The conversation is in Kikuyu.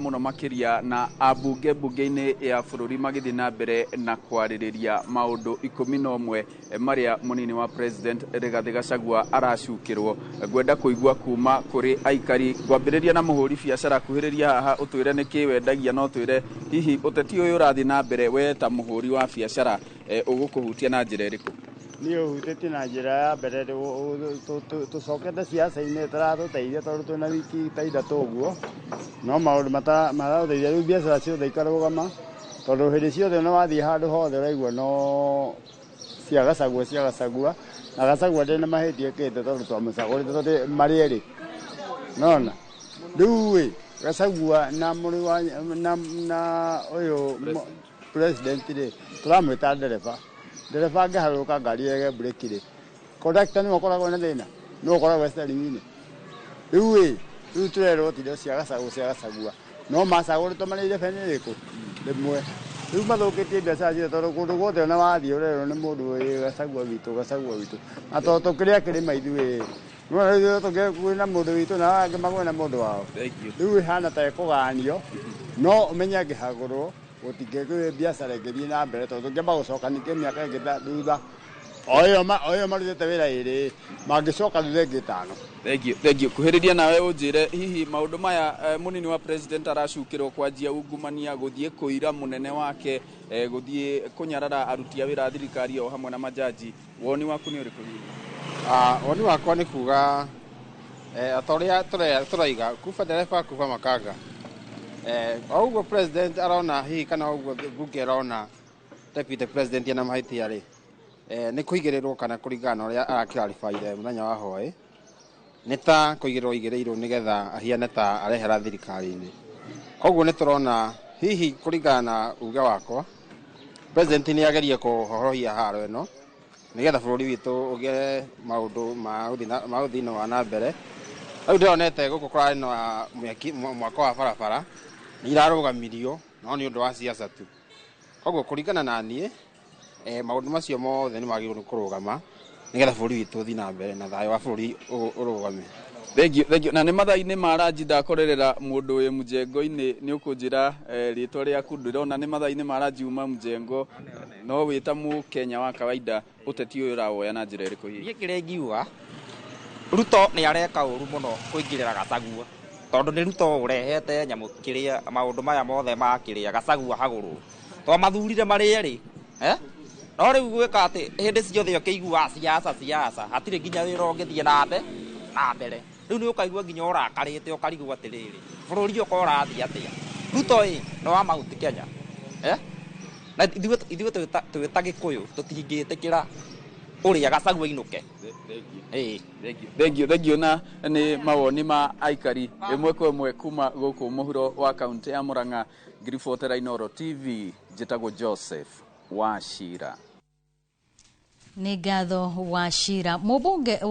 Mũno makĩria na ambunge mbunge-inĩ ya bũrũri magĩthiĩ na mbere na kwarĩrĩria maũndũ 11 marĩa mũnini wa president Rigathĩ Gachagua aracukĩrwo. Ngwenda kũigua kuma kũrĩ aikari, ngwambĩrĩria na mũhũri biacara. Kuhĩrĩria haha ũtwĩre nĩkĩ wendagia, no twĩre hihi ũteti ũyũ ũrathiĩ na mbere, we ta mũhũri wa biacara ũgũkũhutia na njĩra ĩrĩkũ? Niĩ ũhutĩtie na njĩra ya mbere, tũcokete ciaca-inĩ ĩtaratũteithia, tondũ twĩna wiki ta 3 ũguo, no maũndũ maratũteithia. Rĩu biacara ciothe ikarũgama, tondũ hĩndĩ ciothe ona wathiĩ handũ hothe ũraigua no cia Gachagua, cia Gachagua, na Gachagua ndĩ na mahĩtia ĩkĩte, tondũ twamũcagũrĩte tondũ marĩ erĩ nona. Rĩu ĩ Gachagua na mũrĩ wa na ũyũ president rĩ, tũramwĩta ndereba. Ndereba angĩharũrũka ngari ege breki rĩ, conductor nĩwe ũkoragwo na thĩna, nĩwe ũkoragwo steering-inĩ. Rĩu ĩ rĩu tũrerwo tindo cia Gachagua, cia Gachagua, no macagũrĩtwo marĩ irebeni rĩrĩkũ rĩmwe. Rĩu mathũkĩtie biacara ciothe, tondũ kũndũ guothe ona wathiĩ ũrerwo nĩ mũndũ ĩ Gachagua witũ, Gachagua witũ, na tondũ tũkĩrĩ akĩrĩma ithuĩ, nĩwona rĩu tũngĩkwĩna mũndũ witũ na angĩ magwe na mũndũ wao. Rĩu ĩhana ta ĩkũganio, no ũmenye angĩhagũrwo gũtingĩgĩ biacara ĩngĩthiĩ na mbere, tondũ tũngĩamba gũcoka ningĩ mĩaka ĩngĩ thutha, o ĩyo marutĩte wĩra 2, mangĩcoka thutha ĩngĩ 5. Thank you, thank you. Kuhĩrĩria nawe ũnjĩre hihi maũndũ maya mũnini wa president aracukĩrwo, kwanjia ungumania, gũthiĩ kũira mũnene wake, gũthiĩ kũnyarara aruti a wĩra a thirikari o hamwe na majaji, woni waku nĩ ũrĩkũ hihi? Woni wakwa nĩ kuga ta ũrĩa tũraiga kuba ndereba kuba makanga, o ũguo president arona hihi kana ũguo bunge ĩrona deputy president ena mahĩtia rĩ, nĩ kũigĩrĩrwo kana kũringana na ũrĩa arakĩraribaire mũthenya wa hwaĩ, nĩ ta kũigĩrĩrwo igĩrĩirwo nĩgetha ahiane ta arehera thirikari-inĩ. Koguo nĩ tũrona hihi kũringana na uge wakwa, president nĩ agerie kũhorohia haro ĩno nĩgetha bũrũri witũ ũgĩe maũndũ ma ũthii wa na mbere. Rĩu ndĩronete gũkũ kũrarĩ na mwako wa barabara nĩ irarũgamirio, no nĩ ũndũ wa siasa tu. Koguo kũringana na niĩ, maũndũ macio mothe nĩ magĩrĩirwo nĩ kũrũgama nĩgetha bũrũri witũ ũthiĩ na mbere na thayũ wa bũrũri ũrũgame. Thank you, thank you. Na nĩ mathaa-inĩ ma ranji ndakorerera mũndũ wĩ mjengo-inĩ, nĩ ũkũnjĩra rĩtwa rĩaku. Ndĩrona nĩ mathaa-inĩ ma ranji uma mjengo, no wĩ ta mũkenya wa kawaida, ũteti ũyũ ũrawoya na njĩra ĩrĩkũ hihi? Niĩ kĩrĩa ingiuga, Ruto nĩ areka ũru mũno kũingĩrĩra Gachagua, tondũ nĩ Ruto ũrehete nyamũ kĩrĩa maũndũ maya mothe ma kĩrĩa Gachagua hagũrũ twamathurire marĩ erĩ, no rĩu gwĩka atĩ hĩndĩ ciothe ũkĩiguaga siasa siasa, hatirĩ nginya wĩra ũngĩthiĩ na mbere. Rĩu nĩ ũkaigua nginya ũrakarĩte, ũkarigwo atĩrĩrĩ, bũrũri ũka ũrathiĩ atĩa? Ruto ĩ nĩ wa Mount Kenya, na ithuĩ twĩ ta Gĩkũyũ tũtingĩtĩkĩra ũrĩa Gachagua ainũke. Thank you, thank you. Na nĩ mawoni ma aikari ĩmwe kwa ĩmwe kuma gũkũ mũhuro wa kaunti ya Murang'a. Ngiribotera Inooro TV, njĩtagwo Joseph Wachira. Nĩ ngatho Wachira. Mũmbunge wa